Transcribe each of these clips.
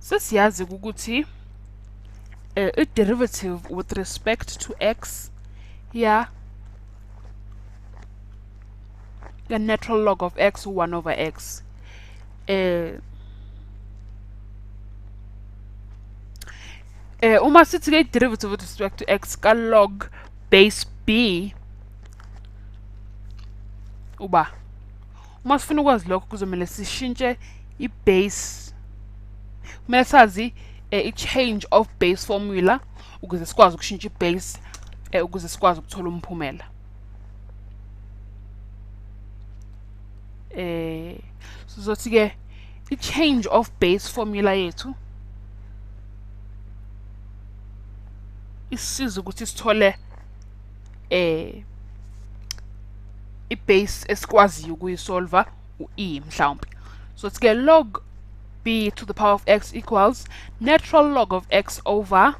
sesiyazi ukuthi i-derivative with respect to x ya natural log of x 1 over x. Uma sithi ke i-derivative with respect to x ka log base b uba uma sifuna ukwazi lokho kuzomela sishintshe i-base, kumele sazi i-change of base formula ukuze sikwazi ukushintsha i-base ukuze sikwazi ukuthola umphumela. Sizothi ke i-change of base formula yethu isisiza ukuthi sithole i-base esikwaziyo ukuyisolva u-e mhlawumbe. So it's ke log b to the power of x equals natural log of x over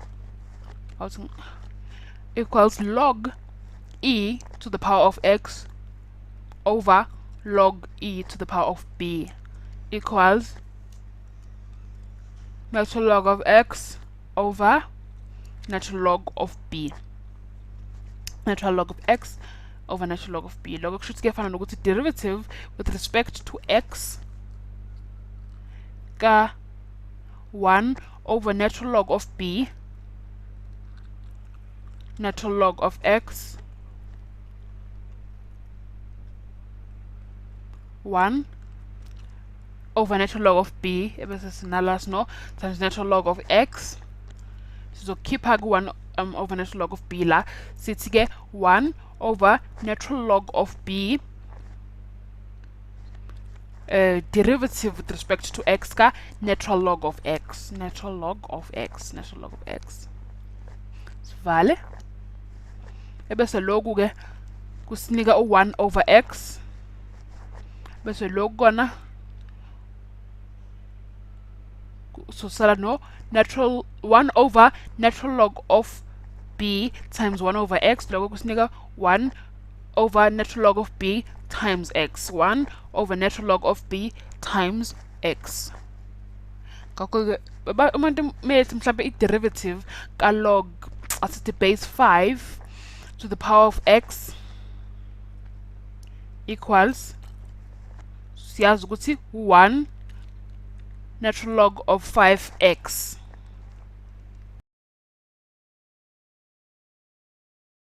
equals log e to the power of x over log e to the power of b equals natural log of x over natural log of b. Natural log of x over natural log of b. Log kusho ukuthi kuyafana nokuthi derivative with respect to x ka 1 over natural log of b natural log of x 1 over natural log of b ebese sinala sino times natural log of x. Sizokhipha ku 1 over natural log of b la sithi ke 1 over natural log of b derivative with respect to x ka natural log of x, natural log of x, natural log of x. Sivale ebese lokhu ke kusinika u1 over x bese lokhu kona sosala no natural 1 over natural log of b times 1 over x. Lokho kusinika 1 over natural log of b times x, 1 over natural log of b times x. Ngakho ke umuntu methi mhlambe i-derivative ka log asithi base 5 to the power of x equals siyazi ukuthi 1 natural log of 5x